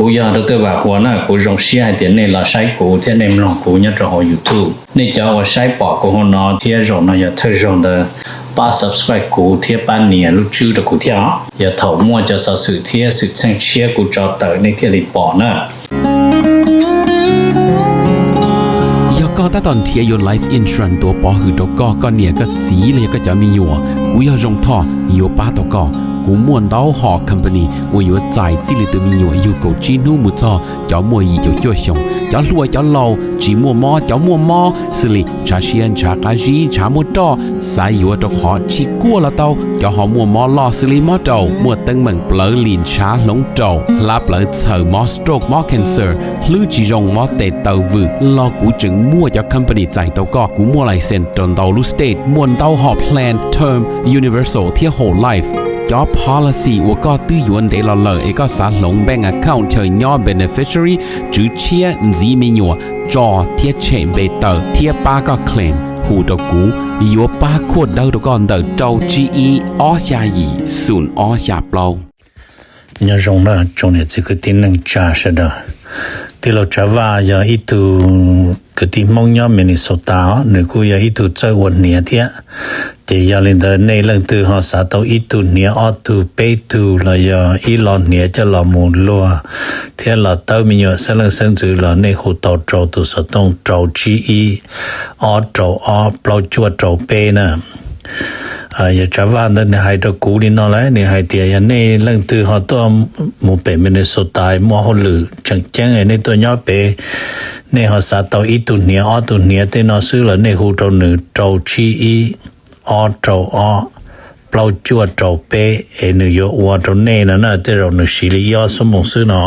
Kuv yog Dr. Vam Huas na, kuv zoo siab hais tias nej los saib kuv thiab nej mloog kuv nyob rau hauv YouTube. Nej cov uas saib pom kuv hauv no thiab zaum no yog thawj zaug ntawd, pab subscribe kuv thiab pab nias lub tswb rau kuv thiab os. Yog thaum muaj cov xov xwm thiab xwm txheej tshiab kuv tso tawm nej thiaj li pom na. Yog koj tab tom nrhiav yuav life insurance tuav pov hwm rau koj, koj niam koj txiv los yog koj cov me nyuam, kuv yog Zoo Thoj yuav pab tau koj. Kuv muaj ntau hom company uas yuav txais txij li tus me nyuam yug kaum tsib hnub mus txog cov muaj yim caum cuaj xyoos, cov hluas cov laus, tsis muaj mob cov muaj mob, xws li ntshav siab ntshav qab zib ntshav muaj roj, xav yuav rau qhov tsis kuaj los tau, cov ho muaj mob loj xws li mob raum, muaj teeb meem plawv lim ntshav hloov raum, hlab plawv txhaws, mob stroke mob cancer, hlwb tsis zoo mob tes taw vwm los kuv tseem muaj cov company txais tau koj. Kuv muaj license rau ntau lub state, muaj ntau hom plan term, universal thiab whole life. Cov policy uas koj twb yuav ntev los lawm es koj xav hloov bank account chaw nyob beneficiary, tswv tshiab, ntxiv me nyuam, tso thiab tshem npe tawm thiab pab koj claim, hu rau kuv, yuav pab khuaj dawb rau koj ntawm rau tsib ib ob xya yim xoom ob xya plaub. Nyob zoo na tsoom niam txiv kwv tij neej tsa sawv daws. Tij laug Tsav Vaj yog ib tug kwv tij Hmoob nyob Minnesota os, nws kuj yog ib tug txawj ua hniav thiab. Ces yog li ntawd nej leej twg ho xav tau ib tug hniav ob tug peb tug los yog ib lo hniav coj los mus luag thiab los tawb me nyuam xeeb leej xeeb ntxwv los nej hu tau rau tus xov tooj rau tsib ib ob rau ob plaub cuaj rau peb na. Yog Tsav Vaj ntawd nws hais rau kuv li no lawm, nws hais tias yog nej leej twg ho tuaj mus pem Minnesota muaj hauj lwm tseem ceeb nej tuaj nyob pem, nej ho xav tau ib tug hniav ob tug hniav tej no xwb los nej hu rau nws rau tsib ib ob rau ob plaub cuaj rau peb es nws yuav ua rau nej no na, tej zaum nws siv li ib ob xuab moos xwb no.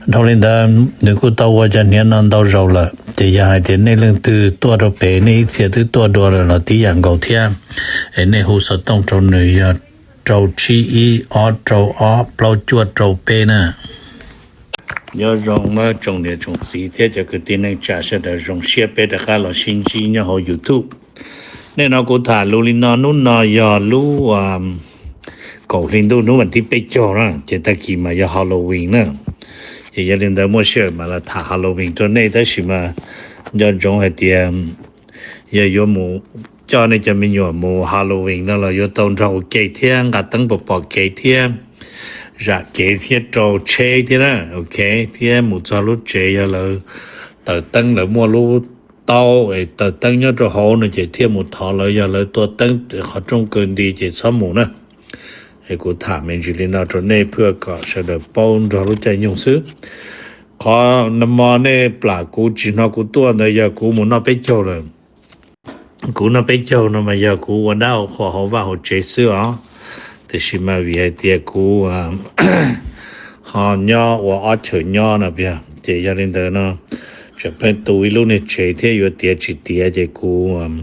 Dhau li ntawd nws kuj tau ua cov hniav no ntau zaus lawm, ces yog hais tias nej leej twg tuaj rau pem nej ib txhia twb tuaj dua lawm los tib yam nkaus thiab, es nej hu xov tooj rau nws yog rau tsib ib ob rau ob plaub cuaj rau peb na. Nyob zoo na tsoom niam tsoom txiv thiab cov kwv tij neej tsa sawv daws, zoo siab peb rov qab los sib ntsib nyob hauv YouTube. Nim no kuv tham lus li no, hnub no yog lub kaum hli ntuj hnub vas thib peb caug na, ces tag kis mas yog Halloween na. Ces yog li ntawd muaj sij hawm mas los tham Halloween rau nej, tab sis mas nco ntsoov hais tias yog yuav mus coj nej cov me nyuam mus Halloween no los yuav tau nrog ua ke thiab nqa teeb pom pom kev thiab zam kev thiab rau tsheb thiab na, ok, thiab mus txog lub tsev yog lawv taws teeb, lawv muaj lub taub es taws teeb nyob rau hauv no ces thiaj mus thov lawv, yog lawv tua teeb qhov rooj kaw nti ces txhob mus na. Es kuv tham me ntsis li no rau nej pliag kom sawv daws paub nrog lub caij nyoog xwb. Qhov no mo nej plam kuv tsis hnov kuv tuaj ntawd yog kuv mus noj peb caug lawm. Kuv noj peb caug no mas yog kuv ua dab ua qhua hauv vaj hauv tsev xwb os. Tiam sis mas vim hais tias kuv ho nyob ua ob chaw nyob no, ces yog li ntawd no tseem pheej tu ib lub niag tsev thiab yuav tiav tsis tiav ces kuv,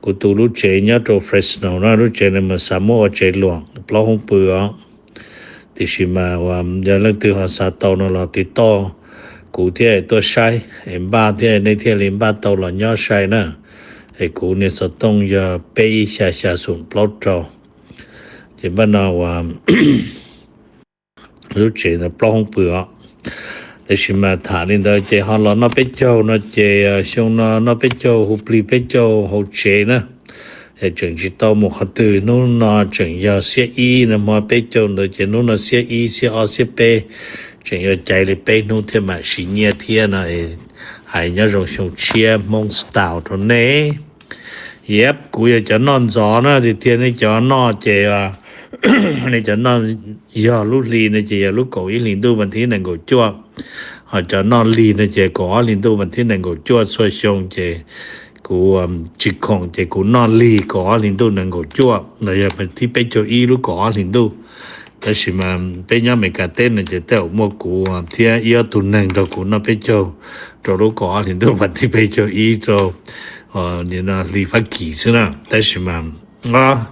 kuv tu lub tsev nyob rau Fresno no, lub tsev no mas xav muab ua tsev luam plaub hoob pw os. Tiam sis mas yog leej twg ho xav tau no los tiv tauj kuv thiab tuaj saib es npaj thiab nej thiaj li npaj tau los nyob sai na. Es kuv niag xov tooj yog peb ib xya xya xoom plaub rau. Ces npaj no uas lub tsev ntawd plaub hoob pw os. Tab sis mas tham li ntawd ces ho los noj peb caug no ces xyoo no noj peb caug hu plig peb caug hauv tsev na. Es tseem tsis tau mus qhov twg, hnub no tseem yog xiab ib no, hmo peb caug ntawd ces hnub no xiab ib xiab ob xiab peb, tseem yuav caiv li peb hnub thiaj mam sim nyiaj thiab no. Hais nyob zoo xyoo tshiab Hmoob style rau nej. Yep, kuv yog cov noj ntxov na, tiag tiag nej cov noj ces nej cov noj yog lub hli no ces yog lub kaum ib hlis ntuj vas thib nees nkaum cuaj, ho cov noj lig no ces kaum ob hlis ntuj vas thib nees nkaum cuaj txhua xyoo ces kuv tsis khoom ces kuv noj lig kaum ob hlis ntuj nees nkaum cuaj los yog vas thib peb caug ib lub kaum ob hlis ntuj. Tab sis mas peb nyob Amelikas teb no ces tej zaum muaj kuv thiab ib ob tug neeg nrog kuv noj peb caug rau lub kaum ob hlis ntuj vas thib peb caug ib rau hli Fab Kis xwb na. Tab sis mas tam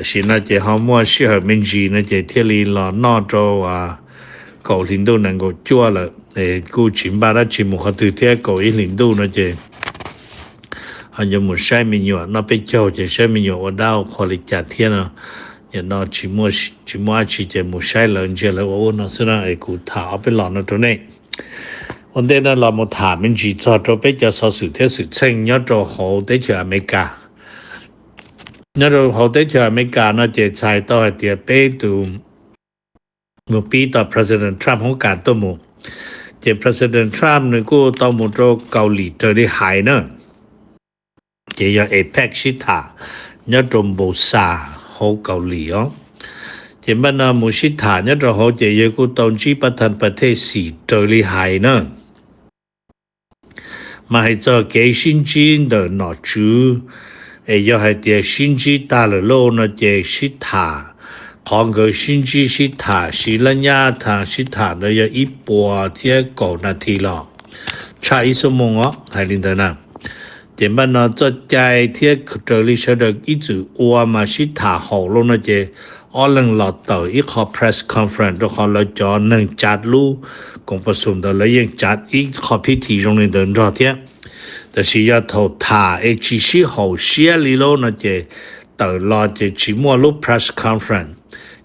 sim no ces ho muaj sij hawm me ntsis no ces thiaj li los noj rau kaum hlis ntuj nees nkaum cuaj lawm. Kuj tsis npaj dab tsi mus qhov twg thiab, kaum ib hlis ntuj no ces ho yuav mus saib me nyuam noj peb caug ces saib me nyuam ua dab ua qhua li cas thiab no. Yam no tsis muaj, tsis muaj dab tsi ces mus saib lawv ntsia lawv ua ua no xwb na, es kuv tham ob peb lo no rau nej. Ua ntej no los mus tham me ntsis txog rau peb cov xov xwm thiab xwm txheej nyob rau hauv teb chaws Amelikas. Nyob rau hauv teb chaws Amelikas no ces txhais tau hais tias peb tus mus pib tau President Trump hoob kas tuaj mus. Ces President Trump nws kuj tau mus rau Kaus Lim raws li hais na. Ces yog APEC sib tham nyob rau Npau Xas hauv Kaus Lim os. Ces npaj no mus sib tham nyob rau hauv ces yawg kuj tau ntsib pab thas pas thej xim raws li hais na. Mas hais txog kev sib ntsib ntawm nom tswv, es yog hais tias sib ntsib tag lawm lauj no ces sib tham, qhov nkawd sib ntsib sib tham siv lab nyab tham sib tham ntawd yog ib puas thiab kaum nas this los tshaj ib xuab moos os, hais li ntawd na. Ces npaj no txoj cai thiab raws li sawv daws ib txwm ua mas sib tham haum lauj no ces ob leeg los tawm ib qho press conference rau qhov lawv cov neeg cav lub koom pas xum ntawd lawv yeej cav ib qho phib thi zoo li ntawd nrog thiab. Tab sis yog thaum tham es tsis sib haum siab li lauj no ces tawm los ces tsis muaj lub press conference,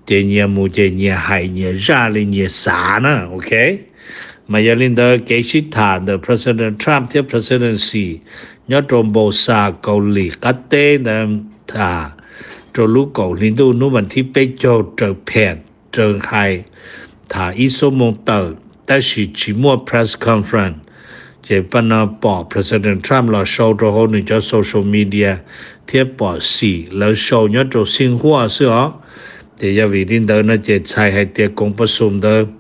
ces nyias mus ces nyias hais nyias zaj li nyias xav na, ok. Mas yog li ntawd kev sib tham ntawm President Trump thiab President Xi nyob rau Npau Xas Kaus Lim qab teb ntawd tham rau lub kaum hli ntuj hnub vas thib peb caug raws phem raws hais, tham ib xuab moos tawm tab sis tsis muaj press conference. Ces paj no pom President Trump los sau rau hauv nws cov social media thiab pom Xi lawv sau nyob rau Xeev Huaj xwb os. Ces yog vim li ntawd no ces txhais hais tias koom pas xum ntawd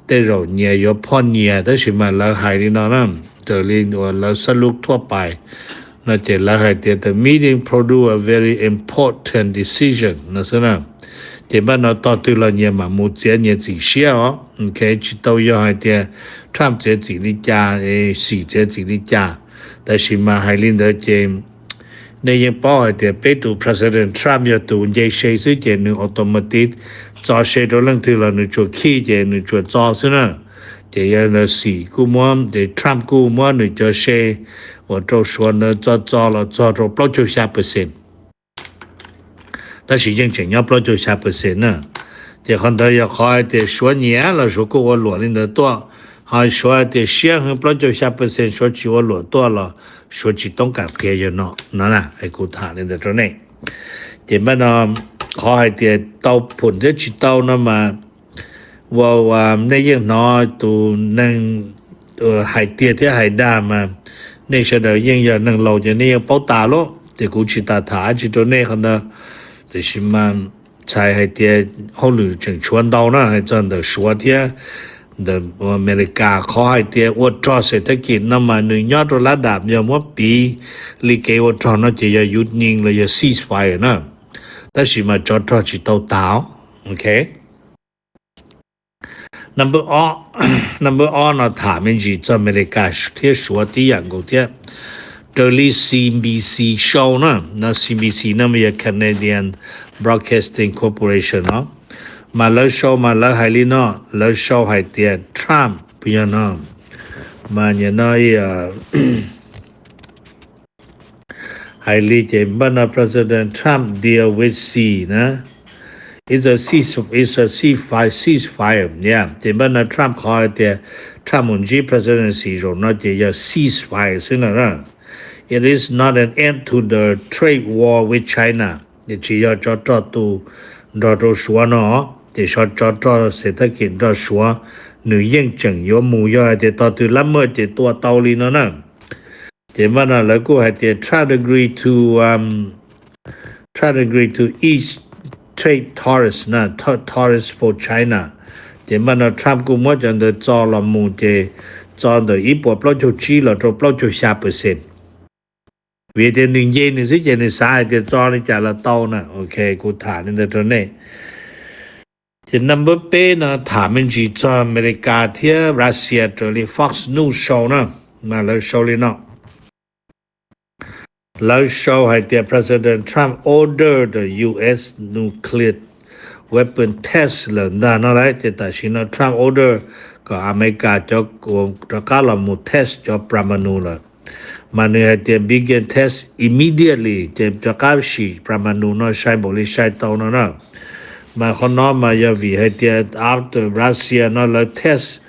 tej zaum nyias yuav phoj nyias tab sis mas lawv hais li no na, raws li uas lawv xab lub thuaj pais no ces lawv hais tias the meeting produce a very important decision no xwb na. Ces npaj no tog twg los nyias mam mus txiav nyias txim siab os, ok, tsis tau yog hais tias Trump txiav txim li cas, Xi txiav txim li cas. Tab sis mas hais li ntawd ces nej yeej paub hais tias peb tus President Trump yog tus nce se xwb ces nws automatic txo se rau leej twg los nws tsuas khij ces nws tsuas txo xwb na. Ces yog ntawd Xi kuj muab, ces Trump kuj muab nws cov se uas rau Suav ntawd txo txo los txog rau plaub caug xya percent. Tab sis yeej tseem nyob plaub caug xya percent na. Ces qhov ntawd yog qhov hais tias Suav nyiam los Suav kuj ua luam li ntawd tuaj, ho Suav hais tias siab heev plaub caug xya percent Suav tsis ua luam tuaj los Suav tsis toob kam qhia yawg no no na, es kuv tham li ntawd rau nej. Ces npaj no qhov hais tias tau phum thiab tsis tau no mas ua nej yeej hnov tus neeg hais tiag thiab hais dag mas nej sawv daws yeej yog neeg laus ces nej yeej paub tas lawm ces kuv tsis tas tham dab tsi rau nej qhov ntawd. Tiam sis mas txhais hais tias hauj lwm tseem tshuav ntau na, hais txog ntawm Suav thiab ntawm Amelikas qhov hais tias ua rog xev thab kis no mas nws nyob rau lab dam yog muab piv li kev ua rog no ces yog yus nyees los yog ceasefire na. Tab sis mas tsov rog tsis tau tas, ok. Number ob, number ob no tham me ntsis txog Amelikas thiab Suav tib yam nkaus thiab. Raws li C B C sau na, no C B C no mas yog Canadian Broadcasting Corporation no, mas lawv sau mas lawv hais li no, lawv sau hais tias Trump yog no, mas nim no hais li ces npaj no President Trump deal with Xi na, it's a cease, it's a ceasefire, ceasefire, yeah. Ces npaj no Trump qhov hais tias Trump mus ntsib President Xi zaum no ces yog ceasefire xwb no na. It is not an end to the trade war with China. Ces tsis yog tsov rog tus nrog rau Suav no, ces tsov rog xev thab kis nrog Suav nws yeej tseem yuav mus, yog hais tias tog twg lab maj ces tua tau li no na. Ces npaj no lawv kuj hais tias Trump agree to, um, Trump agree to ease trade tariffs na, tariffs for China. Ces npaj no Trump kuj muab cov ntawd txo los mus ces txo ntawm ib puas plaub caug tsib los rau plaub caug xya percent. Vim tias nws nce nws xwb ces nws xav hais tias txo li cas los tau na. Ok, kuv tham li ntawd rau nej. Ces number peb no tham me ntsis txog Amelikas thiab Russia raws li Fox News sau na, mas lawv sau li no. Lawv sau hais tias President Trump order the U S nuclear weapon test lawm ntag no lauj. Ces tam sim no Trump order kom Amelikas cov rov qab los mus test cov pramanu lawm. Mas nws hais tias begin test immediately, ces rov qab sim pramanu no sai npaum li sai tau no na. Mas qhov no mas yog vim hais tias after Russia no lawv test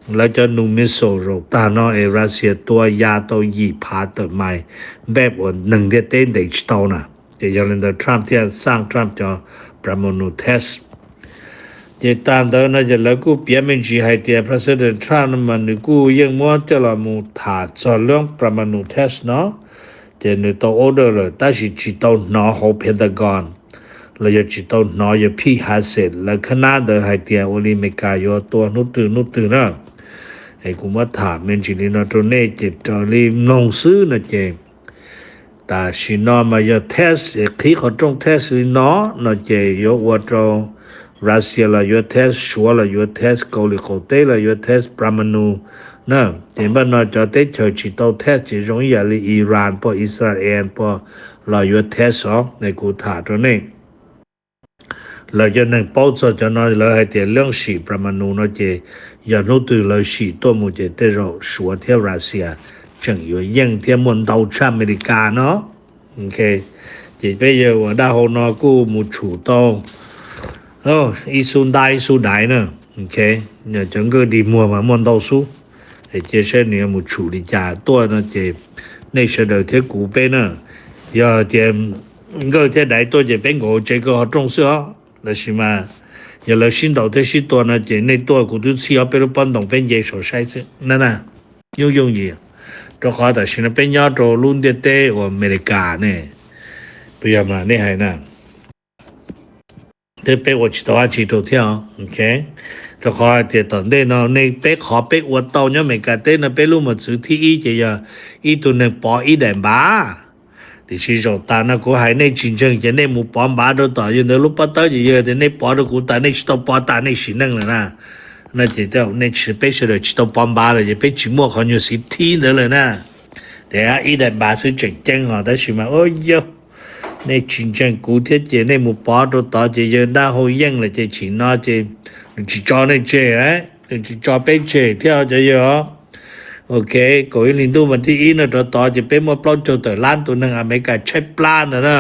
lawv cov new missile zaum tag no es Russia tua ya tau yim phav tawm mais npej uas neeg ntiaj teb ntes tsis tau na. Ces yog li ntawd Trump thiaj xaj Trump cov Bramanu test. Ces tag ntawd no ces lawv kuj piav me ntsis hais tias President Trump no mas nws kuj yeej muab coj los mus tham txog lub Bramanu test no, ces nws tau order lawm tab sis tsis tau hnov hauv Pentagon los yog tsis tau hnov yog Pete Hegseth lawv khab nab ntawd hais tias ua li Amelikas yuav tua hnub twg hnub twg na. Es kuv muab tham me ntsis li no rau nej ces raws li mloog xwb no ces tam sim no mas yog test es qhib qhov rooj test li no, no ces yuav ua rau Russia los yuav test, Suav los yuav test, Kaus Lim qaum teb los yuav test Bramanu na. Ces npaj no cov teb chaws tsis tau test ces zoo ib yam li Iran pog Israel pog los yuav test os. Es kuv tham rau nej, lawv cov neeg paub txog cov no lawv hais tias lub sim Bramanu no ces yog hnub twg lawv sim tuaj mus ces tej zaum Suav thiab Russia tseem yuav yeej thiab muaj ntau tshaj Amelikas no. Ces peb yawg uas dab hau no kuj mus tshum tau ib xub ntab ib xub daiv na. Cov nkawj dig muag mas muaj ntau xub. Cia saib nws yuav mus tshum li cas tuaj no ces nej sawv daws thiab kuv peb na, yog tias nkawj thiab daiv tuaj ces peb nkaum tsev kaw qhov rooj xwb os. Tab sis mas yog lawv sib ntaus thiab sib tua no ces nej tuaj kuv twb txhij ob peb lub pob ntoos peb nce saum saib xwb na na. Yooj yooj yim, rau qhov tam sim no peb nyob rau lub ntiaj teb uas Amelikas ne, puas yog mas nej hais na. Thiab peb ua tsis tau dab tsi rau thiab os. Rau qhov hais tias tom ntej no nej peb qhov peb ua tau nyob Amelikas teb no peb lub mos txwv thib ib ces yog ib tug neeg pov ib daim npav. Tiam sis zaum tas no kuv hais nej tsis ntseeg ces nej mus pov npav rau tom yawg ntawd lub pob tawb ces yog tias nej pov rau kuv tas nej tsis tau pov tas nej sim neej lawm na. No ces nej peb sawv daws tsis tau pov npav lawm ces peb tsis muaj qhov nyuag xiv thib ntawd lawm na. Ces ib daim npav xwb tseem ceeb os tab sis mas ua yog nej tsis ntseeg kuv thiab ces nej mus pov rau tod ces yawg dab hau yeej lawm ces tsim no ces nws tsis tso nej tseg, nws tsis tso peb tseg thiab cov yawg os. Ok, kaum ib hlis ntuj vas thib ib no rov tod ces peb muaj plaub caug tawm lab tus neeg Amelikas tshaib plab ntawd na.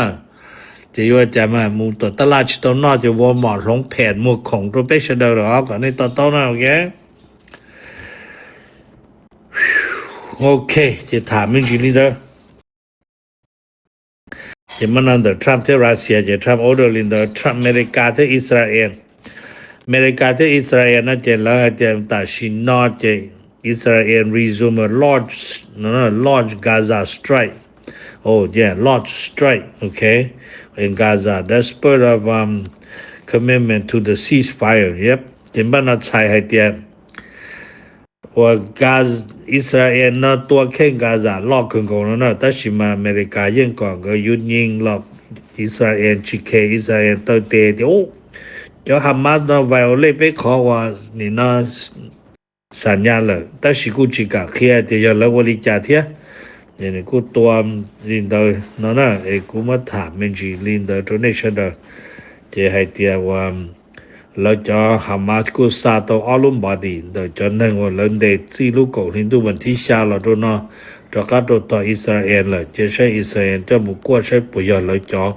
Ces yuav cas mas mus tom tab laj tsis tau noj ces ua mom hloov phem muag khoom rau peb sawv daws lawm os kom nej to taub na. Ok, ok, ces tham me ntsis li ntawd. Ces mas no ntawm Trump thiab Russia ces Trump order li ntawd, Trump, Amelikas thiab Israel. Amelikas thiab Israel no ces lawv hais tias tam sim no ces Israel resume a large, no, no, large Gaza strike. Oh yeah, large strike, ok, in Gaza, despite of, um, commitment to the ceasefire. Yep. Ces npaj no txhais hais tias uas Israel no tua kheej Gaza loj kawg nkaus no na, tab sis mas Amelikas yeej kom nkawd yug nyeej los Israel tsis khe, Israel taw tes tias cov Hamas no violate peb qhov uas nim no xam nyas lawm, tab sis kuj tsis kam qhia tias yog lawv ua li cas thiab. Nws kuj tua li ntawd no na, es kuv muab tham me ntsis li ntawd rau nej sawv daws. Ces hais tias uas lawv cov Hamas kuj xa tau ob lub body ntawm cov neeg uas lawv ntes txij lub kaum hli ntuj vas thib xya los rau no rov qab rau tom Israel lawm, cia saib Israel coj mus kuaj saib puas yog lawv cov.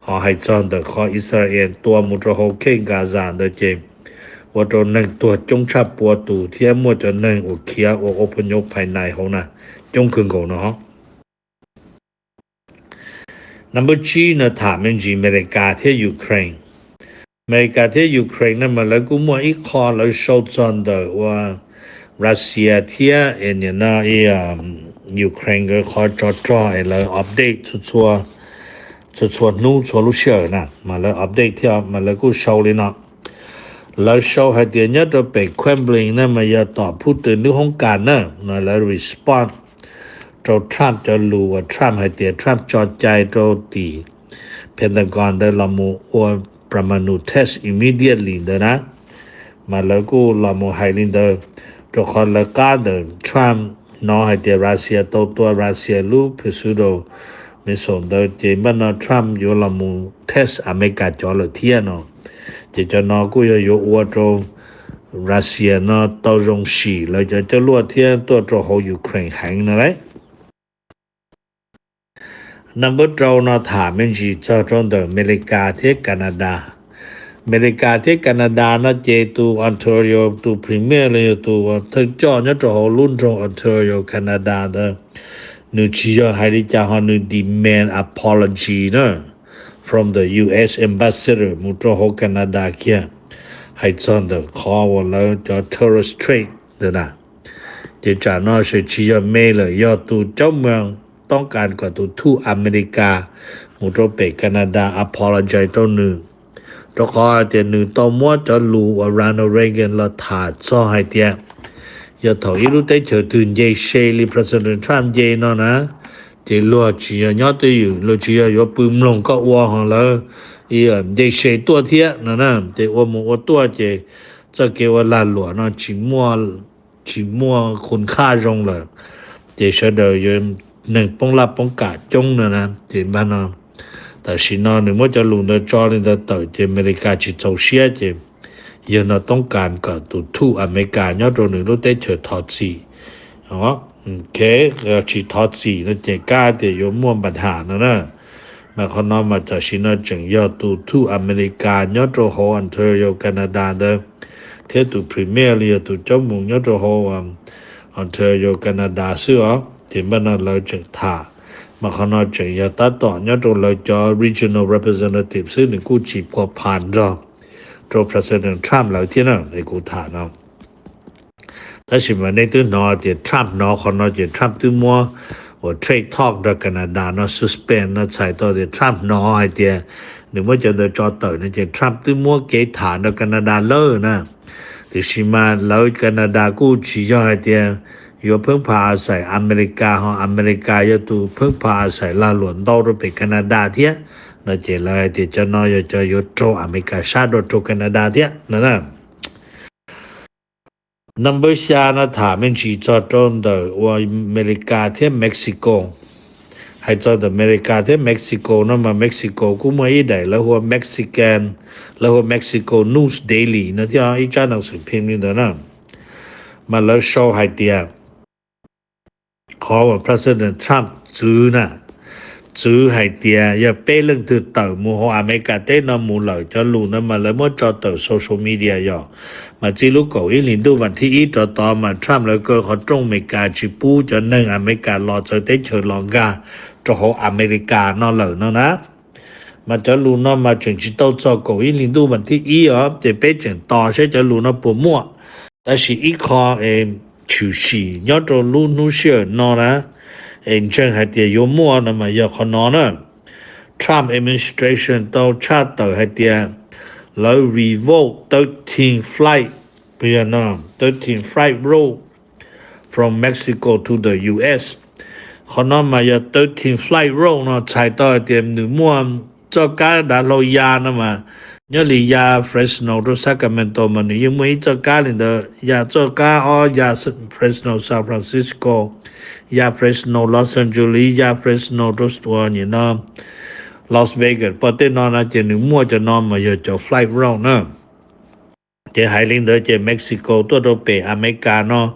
Ho hais txog ntawm qhov Israel tua mus rau hauv kheej Gaza ntawd ces ua rau neeg tuag coob tshaj pua tus thiab muaj cov neeg uas khiav ua ua pha nyob phais nais hauv na coob kawg nkaus no. Number tsib no tham me ntsis Amelikas thiab Ukraine. Amelikas thiab Ukraine no mas lawv kuj muaj ib qho lawv sau txog ntawm uas Russia thiab es nim no Ukraine nkawd qhov tsov rog es lawv update txhua txhua hnub txhua lub sij hawm na, mas lawv update thiab mas lawv kuj sau li no. Lawv sau hais tias nyob rau pem Kremlin na mas yog tom Putin lub hoob kas na, mas lawv respond rau Trump cov lus uas Trump hais tias Trump tso cai rau tim Pentagon ntawd los mus ua Bramanu test immediately ntawd na. Mas lawv kuj los mus hais li ntawd, rau qhov lawv qab ntawm Trump hnov hais tias Russia tau tua Russia lub Pazuzu missile ntawd ces npaj no Trump yuav los mus test Amelikas cov lawm thiab no. Ces cov no kuj yog yuav ua rau Russia no tau zoo sim lawv cov coj luaj thiab tuaj rau hauv Ukraine heev no lauj. Number rau no tham me ntsis txog rau ntawm Amelikas thiab Canada. Amelikas thiab Kanadas no ces tus Ontario tus premier los yog tus thawj coj nyob rau hauv lub nroog Ontario Kanadas ntawd, nws tsis yog hais li cas ho nws demand apology na from the U S ambassador mus rau hauv Kanadas kiag, hais txog ntawm qhov uas lawv cov terrorist trade ntawd na. Ces tsam no tsis yog me lawm, yog tus coob moos toob kas kom tus thuj Amelikas mus rau pem Kanadas apologize rau nws. Rau qhov tias nws tau muab cov lus uas Ronald Reagan los tham txog hais tias yog thaum ib lub teb chaws twg nce se li President Trump nce no na, ces luag tsis yog nyob twj ywm, luag tsis yog yuav pw mloog koj ua ho lawv nce se tuaj thiab no na. Ces ua mus ua tuaj ces txoj kev ua lag luam no tsis muaj tsis muaj khun khaj zoo lawm, ces sawv daws yuav neeg poob laj poob kam coob no na. Ces npaj no, tam sim no nws muab cov lus ntawd tso li ntawd tawm ces Amelikas tsis txaus siab ces yog no toob kas kom tus thuj Amelikas nyob rau nws lub teb chaws thov txim. Tsis thov txim no ces kab tias yuav muaj npa ham no na. Mas qhov no mas tam sim no tseem yog tus thuj Amelikas nyob rau hauv Ontario Canada ntawd thiab tus premier los yog tus coob mus nyob rau hauv Ontario Canada xwb os. Ces npaj no lawv tseem tham, mas qhov no tseem yog tab tom nyob rau lawv cov regional representative xwb, nws kuj tsis pua phas nrog rau President Trump lawv thiab na, es kuv tham no. Tab sis mas nej twb hnov tias Trump hnov qhov no ces Trump twb muab uas trade talk nrog Canada no suspend no txhais tau tias Trump hnov hais tias nws muab cov ntawd tso tawm no ces Trump twb muab kev tham nrog Canada lawm na. Tiam sis mas lawv Canada kuj tsis yog hais tias yuav pheej pha a xais Amelikas ho Amelikas yog tus pheej pha a xais lag luam ntau rau pem Canada thiab no ces lawv hais tias cov no yog cov yuav raug Amelikas sab dua raug Canada thiab no na. Number xya no tham me ntsis txog rau ntawm uas Amelikas thiab Mexico. Hais txog ntawm Amelikas thiab Mexico no mas Mexico kuj muaj ib daim lawv hu ua Mexican, lawv hu ua Mexico News Daily no thiab ib tsab nas xwm phim li ntawd na. Mas lawv sau hais tias qhov uas President Trump txwv na, txwv hais tias yog peb leej twg tawm mus hauv Amelikas teb no mus lawm, cov lus ntawd mas lawv muab tso tawm social media yog. Mas txij lub kaum ib hlis ntuj vas thib ib rov tod mas Trump lawv kaw qhov rooj Amelikas tsis pub cov neeg Amelikas los txawv teb chaws los nkag rau hauv Amelikas no lawm no na. Mas cov lus no mas tseem tsis tau txog kaum ib hlis ntuj vas thib ib os, ces peb tseem tos saib cov lus no puas muaj. Tab sis ib qho es tshwm sim nyob rau lub hnub sij hawm no na, es ntseeg hais tias yuav muaj no mas yog qhov no na. Trump administration tau tshaj tawm hais tias lawv revoke thirteen flight, thirteen flight rule from Mexico to the U S. Qhov no mas yog thirteen flight rule no txhais tau hais tias nws muaj txoj kab dav hlau ya no mas nyob li ya Fresno rau Sacramento mas nws yeej muaj ib txoj kab li ntawd, ya txoj kab ob ya Fresno San Francisco, ya Fresno Los Angeles, ya Fresno rau ua nim no Las Vegas, pom tej no na ces nws muaj cov no mas yog cov flight rule na. Ces hais li ntawd ces Mexico tuaj rau pem Amelikas no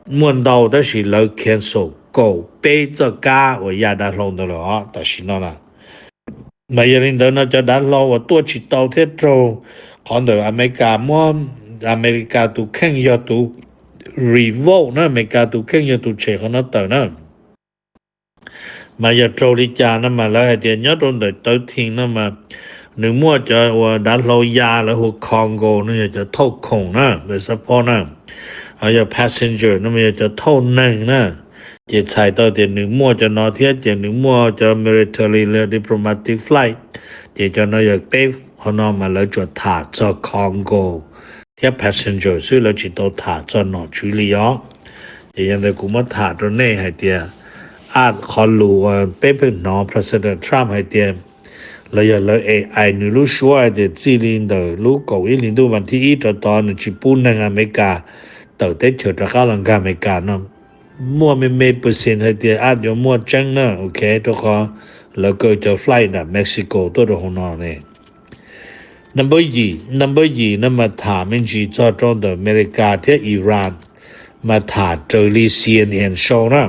muaj ntau tab sis lawv cancel kaum peb txoj kab uas ya dav hlau ntawd lawm os tam sim no na. Mas yog li ntawd no cov dav hlau uas tuaj tsis tau thiab raug qhov ntawm Amelikas muab Amelikas tus kheej yog tus revoke na, Amelikas tus kheej yog tus tshem qhov no tawm na. Mas yog raug li cas no mas lawv hais tias nyob rau ntawm thirteen no mas nws muaj cov uas dav hlau ya lawv hu ua cargo no yog cov thauj khoom na, ntawm xab phob na, ho yog passenger no mas yog cov thauj neeg na. Ces txhais tau tias nws muaj cov no thiab ces nws muaj cov military los diplomatic flight, ces cov no yog peb qhov no mas lawv tsuas tham txog cargo thiab passenger xwb, lawv tsis tau tham txog nom tswv li os. Ces yog ntawd kuv muab tham rau nej hais tias, a, qhov lus uas peb pheej hnov President Trump hais tias, los yog lawv ais nws lub suab hais tias txij li ntawm lub kaum ib hlis ntuj vas thib ib rov tod nws tsis pub neeg Amelikas tawm teb chaws rov qab los nkag Amelikas no, muaj me me percent hais tias a yuav muaj tseeb na, ok, rau qhov lawv kaw cov flight ntawm Mexico tuaj rau hauv no ne. Number yim, number yim no mas tham me ntsis txog rau ntawm Amelikas thiab Iran, mas tham raws li C N N sau na.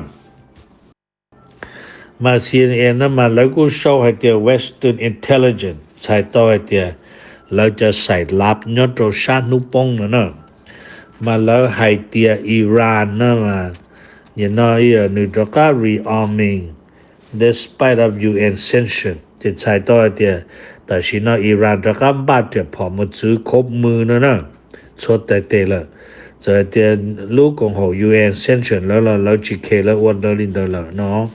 Mas C N N no mas lawv kuj sau hais tias Western Intelligence txhais tau hais tias lawv cov xais lab nyob rau sab hnub poob no na. Mas lawv hais tias Iran na mas, nim no nws rov qab rearming despite of U N sanction. Ces txhais tau hais tias tam sim no Iran rov qab npaj riam phom mus txwv khob mws no na, txhua tes tes lawm. Txawm hais tias lub koom haum U N sanction lawv los lawv tsis khe, lawv ua raws li ntawd lawm no.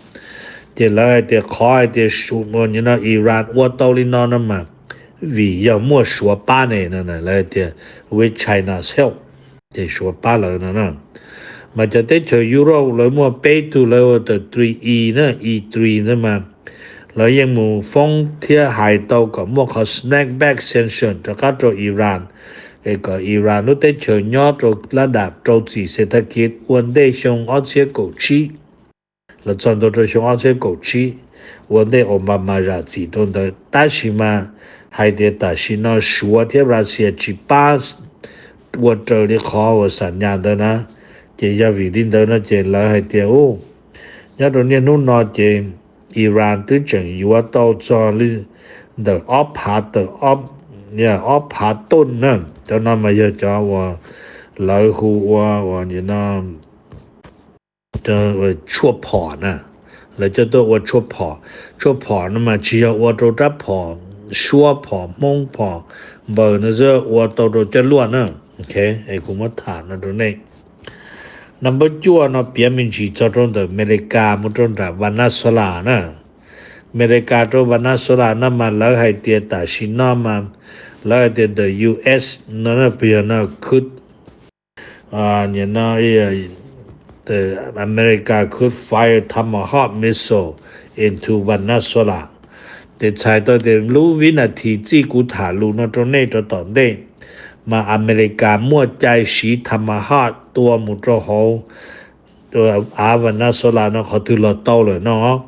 Ces lawv hais tias qhov hais tias nim no Iran ua tau li no no mas vim yog muaj Suav pab ne no, lawv hais tias with China's help, ces Suav pab lawv no na. Mas cov teb chaws Europe lawv muaj peb tug lawv ua tawm three E na, E three ntawd mas lawv yeej mus foob thiab hais tau kom muaj qhov snapback sanction rov qab rau Iran, es kom Iran lub teb chaws nyob rau lab dam rau txim xes thaj kiv ua ntej xyoo ob txhiab kaum tsib, los txog ntua rau xyoo ob txhiab kaum tsib, ua ntej Obama zam txim rau ntawd. Tab sis mas hais tias tam sim no Suav thiab Russia tsis pab ua raws li qhov uas xam nyas ntawd na, ces yog vim li ntawd no ces lawv hais tias u, nyob rau niaj hnub no ces Iran twb tseem yuav tau txog li ntawm ob phav tawm, ob phav tonne na. Cov no mas yog cov uas lawv hu ua uas nim no tshuaj phom na, lawv coj tuaj ua tshuaj phom. Tshuaj phom no mas tsis yog ua rau rab phom Suab, phom Hmoob, phom npaws no xwb, ua tau rau coj luaj na. Es kuv muab tham no rau nej. Number cuaj no piav me ntsis txog rau ntawm Amelikas mus rau nram Venezuela na. Amelikas rau Venezuela no mas lawv hais tias tam sim no mas lawv hais tias the U S no, no puas yog no khwb nim no America could fire Tomahawk missile into Venezuela. Ces txhais tau tias lub vib nas this txij kuv tham lus no rau nej rau tom ntej, mas America muaj cai siv Tomahawk tua mus rau hauv av Venezuela no qhov twg los tau lawm no.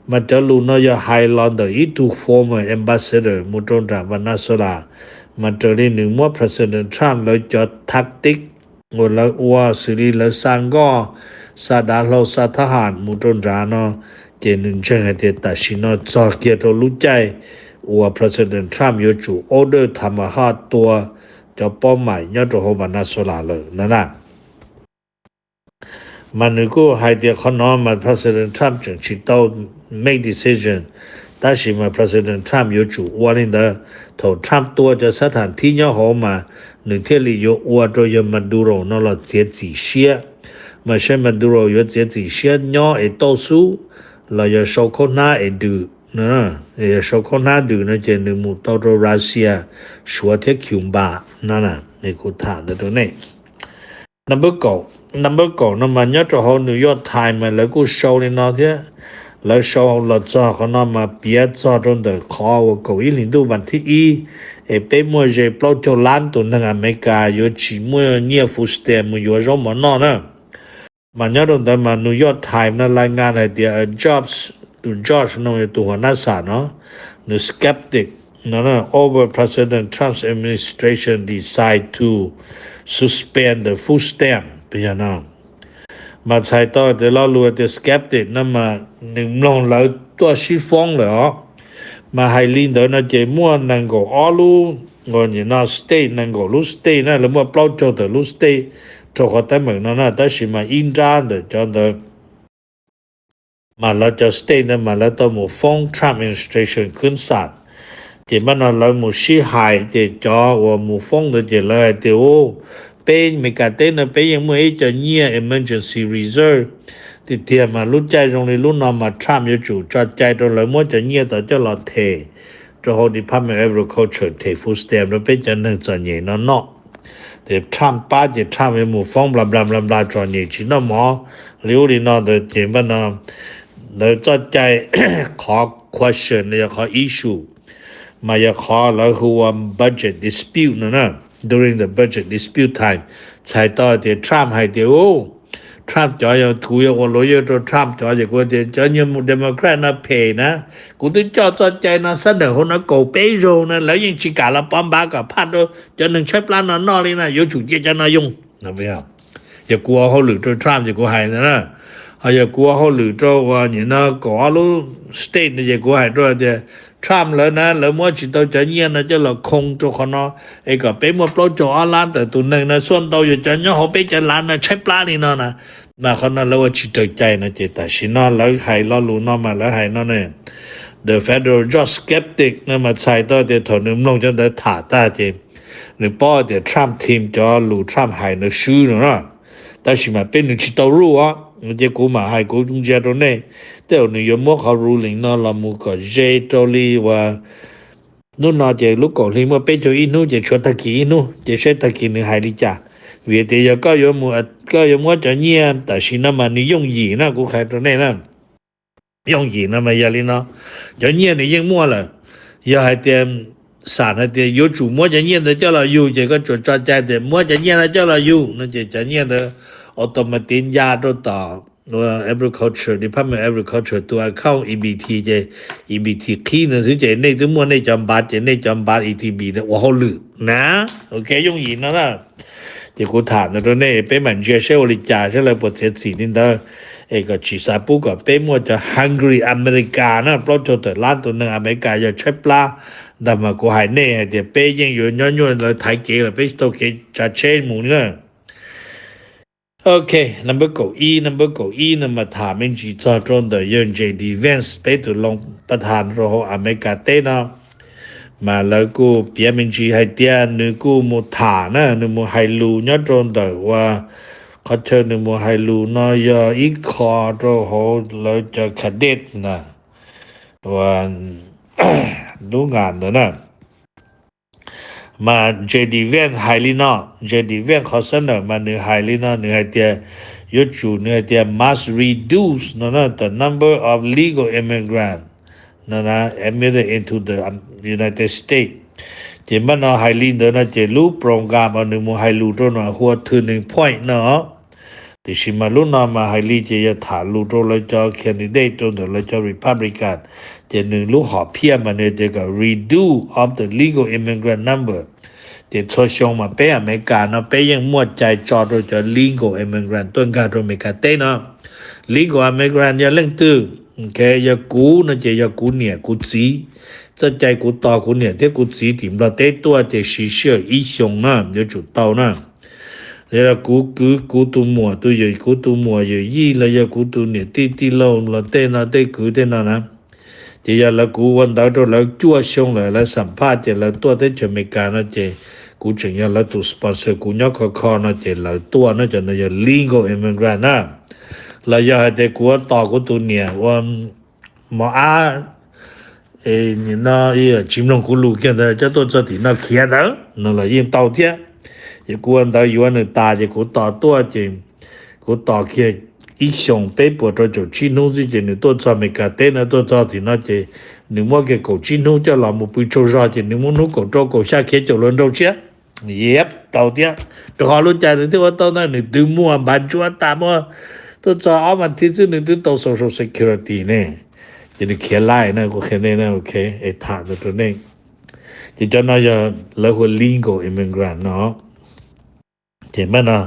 Mas cov lus no yog hais los ntawm ib tug former ambassador mus rau nram Venezuela, mas raws li nws muab President Trump lawv cov tactic uas lawv ua xws li lawv xa nkoj, xa dav hlau, xa thab ham mus rau nrad no, ces nws ntseeg hais tias tam sim no txog kiag rau lub caij uas President Trump yuav tsum order Tomahawk tua cov paub maim nyob rau hauv Venezuela lawm no na. Mas nws kuj hais tias qhov no mas President Trump tseem tsis tau make decision, tab sis mas President Trump yuav tsum ua li ntawd. Thaum Trump tua cov xab tham thib nyob hauv mas nws thiaj li yuav ua rau yawg Maduro no los txiav txim siab. Mas seb Maduro yuav txiav txim siab nyob es tauj xub los yog sau khaub hnab es dwm, yog sau khaub hnab dwm no ces nws mus tau rau Russia suav thiab Cuba no na. Kuv tham ntawd rau nej. Number kaum, number kaum no mas nyob rau hauv New York Times mas lawv kuj sau li no thiab. Lawv sau los txog qhov no mas piav txog rau ntawm qhov uas kaum ib hlis ntuj vas thib ib es peb muaj ze plaub caug lab tus neeg Amelikas yuav tsis muaj nyiaj food stamp mus yuav zaub mov noj na. Mas nyob rau ntawd mas New York Times no lais ngas hais tias jobs, tus George no yog tus huam nab xam no, nws skeptic no over President Trump's administration decide to suspend the food stamp yog no. Mas txhais tau tias lo lus tias skeptic no mas nws mloog lawv tuaj sib foob lawm os. Mas hais li ntawd no ces muaj nees nkaum ob lub, nim no state, nees nkaum lub state na, lawv muaj plaub caug tawm lub state rau qhov teeb meem no na, tab sis mas ib nrab ntawm cov ntawd mas lawv cov state ntawd mas lawv tau mus foob Trump administration khwb xam. Ces npaj no lawv mus sib hais ces cov uas mus foob ntawd ces lawv hais tias u, peb Meskas teb no peb yeej muaj ib co nyiaj emergency reserve tiag tiag mas lub caij zoo li lub no mas Trump yuav tsum tso cai rau lawv muab cov nyiaj tod coj los them rau hauv Department of Agriculture them food stamp rau peb cov neeg txom nyem no noj. Ces Trump pab ces Trump yuav mus foob nplas nplas nplas nplas txom nyem tsis noj mov li ub li no ntawd ces npaj no lawv txoj cai qhov question no yog qhov issue mas yog qhov lawv hu ua budget dispute no na. During the budget dispute time, txhais tau tias Trump hais tias u, Trump cov, yog kuv yuav ua lawyer rau Trump cov ces kuv tias cov nyuag Democrat no phem na, kuv twb coj txoj cai no xab ntawm hauv no kaum peb zaug na lawv yeej tsis kam los pov npav kom phaj rau cov neeg tshaib plab no noj li na, yuav tsum cia cov no yoo. Yog kuv ua hauj lwm rau Trump ces kuv hais ntawd na. Ho yog kuv ua hauj lwm rau uas nim no kaum ob lub state no ces kuv hais rau tias Trump lawv na, lawv muab tsis tau cov nyiaj no coj los khoo rau qhov no, es kom peb muaj plaub caug ob lab ntawm tus neeg no, xuaj ntau yog cov nyob hauv peb cov lav no tshaib plab li no na, mas qhov no lawv ua tsis raws cai no ces tam sim no lawv hais lo lus no mas lawv hais no ne, The Federal Job Skeptic no mas txhais tau tias thaum nws mloog cov ntawd tham tag ces nws paub tias Trump team cov lus Trump hais ntawd swb no na. Tab sis mas peb nws tsis tau ruj os, ces kuv mam hais kuv ntsia rau nej, tej zaum nws yuav muab qhov ruling no los mus kom ze rau li uas hnub no ces lub kaum hli muaj peb caug ib hnub ces tshuav tag kis ib hnub ces saib tag kis nws hais li cas. Vim tias yog koj yuav mus, koj yuav muab cov nyiaj tam sim no mas nws yooj yim na, kuv hais rau nej na. Yooj yim no mas yog li no, cov nyiaj nws yeej muaj lawm. Yog hais tias xam hais tias yuav tsum muab cov nyiaj ntawd coj los yug ces koj tsuas tso cai tias muab cov nyiaj no coj los yug no ces cov nyiaj ntawd automatic nca rau tom Agriculture, Department of Agriculture tus account E B T ces E B T qhib ntawd xwb ces nej twb muaj nej cov npav ces nej cov npav E T B ua hauj lwm na. Ok, yooj yim no na. Ces kuv tham ntawd rau nej, peb mam ntsia saib ua li cas, saib lawv puas txiav txim li ntawd, es kom tsis xav pub kom peb muaj cov hungry America na, plaub caug tawm lab tus neeg America yog tshaib plab. Ntag mas kuv hais nej hais tias peb yeej yuav nyob nyuaj, lawv thaiv kev lawm, peb tsis tau kev tsav tsheb mus li na. Ok, number kaum ib, number kaum ib no mas tham me ntsis txog rau ntawm yawg J D Vance, peb tus loo pas thas rau hauv Amelikas teb no, mas lawv kuj piav me ntsis hais tias nws kuj mus tham na, nws mus hais lus nyob rau ntawm uas qhov chaw nws mus hais lus no yog ib qho rau hauv lawv cov cadet na, uas lub nga ntawd na. Mas J D Vance hais li no, J D Vance qhov xab nawm mas nws hais li no, nws hais tias yuav tsum, nws hais tias must reduce no na, the number of legal immigrant no na, admitted into the United States. Ces npaj no hais li ntawd no ces lub program uas nws mus hais lus rau no hu ua turning point no. Tiam sis mas lub no mas hais li ces yog tham lus rau lawv cov candidate rau ntawm lawv cov Republican, ces nws lub hom phiaj mas nws tias kom reduce of the legal immigrant number. Ces txhua xyoo mas peb Amelikas no peb yeej muaj cai tso rau cov legal immigrant tuaj nkag rau Amelikas teb no. Legal immigrant yog leej twg? Yog kuv no ces yog kuv niam kuv txiv. Txoj cai kuv tos kuv niam thiab kuv txiv tim Nplog teb tuaj ces siv sij hawm ib xyoos na, yuav tsum tau na. Yog kuv kwv kuv tus muam tus yawm, kuv tus muam yawm yij los yog kuv tus niam tij tij laug los tej no tej kwv tej no na. Ces yog lawv, kuv ua ntawv rau lawv cuaj xyoo lawm, lawv xam phaj ces lawv tuaj teb chaws Amelikas no ces kuv tseem yog lawv tus sponsor, kuv nyob kho kho no ces lawv tuaj na, cov no yog legal immigrant na. Los yog hais tias kuv ua tos kuv tus niam ua mos ab, no tsis mloog kuv lus kiag ntawd coj tuaj txog tim no khiav ntawd no los yeej tau thiab. Ces kuv ua ntawv yuav nws tas ces kuv tos tuaj ces kuv tos kiag ib xyoos peb puas rau caum tsib hnub xwb ces nws tuaj txog Amelikas teb no, tuaj txog tim no ces nws muab kiag kaum tsib hnub coj los mus pw tsaug zog ces nws muab hnub kaum rau kaum xya khiav caum hluas nraug tshiab. Yep, tau thiab. Rau qhov lub caij nws twb ua tau ntawd nws twb muaj npav ntsuav tas, muaj tuaj txog ob vas thiv xwb nws twb tau Social Security ne. Ces nws khiav laij na, kuv qhia nej na, ok, es tham ntawd rau nej. Ces cov no yog lawv hu ua legal immigrant no. Ces npaj no,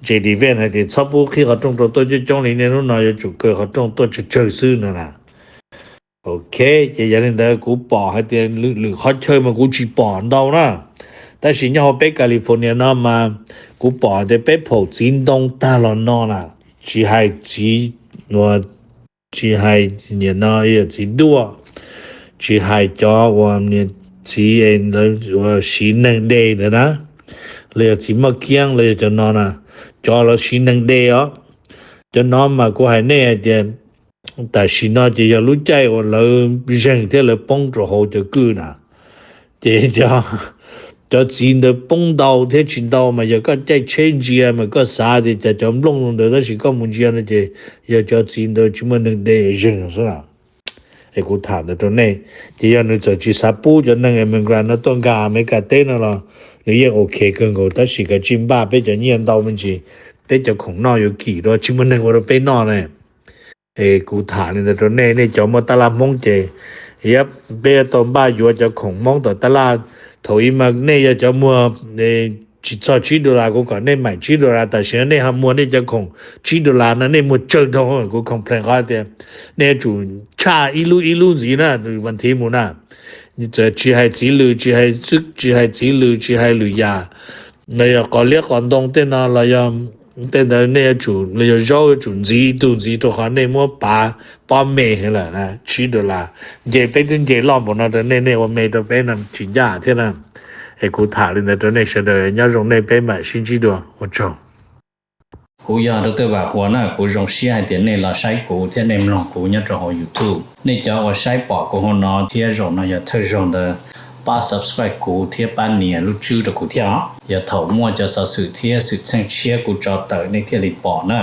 J D Vance hais tias txhob pub qhib qhov rooj rau tuaj coob coob li, niaj hnub no yuav tsum kaw qhov rooj tuaj tsawg tsawg xwb no na. Ok, ces yog li ntawd kuv pom hais tias lwm lwm qhov chaw mas kuv tsis pom ntau na. Tab sis nyob hauv peb California no mas kuv pom hais tias peb phaum txiv ntoo tag los no na, tsis hais txiv, tsis hais nim no txiv duaj, tsis hais cov uas niam txiv uas siv neeg de ntawd na, los yog txiv moj kiab los yog cov no na, cov lawv siv neeg de os. Cov no mas kuv hais nej hais tias tam sim no ces yog lub caij uas lawv zeeg thiab lawv poob rau hauv cov kwj na. Ces cov txiv ntawd poob ntau thiab tsis ntau mas yog koj caij tsheb ntsia mas koj xav tias cas cov nplooj ntawd, tab sis koj mus ntsia no ces yog cov txiv ntawd tsis muaj neeg de zeeg xwb na. Es kuv tham ntawd rau nej, ces yog nws txawm tsis xav pub cov neeg immigrant no tuaj nkag Amelikas teb no los nws yeej ok kawg nkaus, tab sis kav tsij npaj peb cov nyiaj ntau me ntsis, peb cov khoom noj yuav kim rau tsis muaj neeg ua rau peb noj ne. Es kuv tham li ntawd rau nej, nej cov muaj tab laj Hmoob ces, yep, peb tau npaj yuav cov khoom Hmoob tom tab laj. Thaum ub mas nej yog cov muag tsis txog tsib dollar, kuv kom nej maim tsib dollar, tam sim no nej ho muag nej cov khoom tsib dollar no nej muag tsawg dhau. Kuv complain qhov tias nej yuav tsum tshaj ib lub ib lub ntxiv na, vas thiv mus na. Txawm tsis hais txiv lws, tsis hais xwb, tsis hais txiv lws, tsis hais lwm yam, los yog qos liab qos ntoo tej no los yog tej ntawd nej yuav tsum, los yog zaub yuav tsum ntxiv tus ntxiv rau qhov nej muab pav pob me lawm na, tsib dollar. Nce peb twb nce loj npaum no rau nej, nej ua me rau peb no tsis ncaj thiab na. Es kuv tham li ntawd rau nej sawv daws, nyob zoo nej, peb mam sib ntsib dua, ua tsaug. Kuv yog Dr. Vam Huas na, kuv zoo siab hais tias nej los saib kuv thiab nej mloog kuv nyob rau hauv YouTube. Nej cov uas saib pom kuv hauv no thiab zaum no yog thawj zaug ntawd, pab subscribe kuv thiab pab nias lub tswb rau kuv thiab os. Yog thaum muaj cov xov xwm thiab xwm txheej tshiab kuv tso tawm nej thiaj li pom na.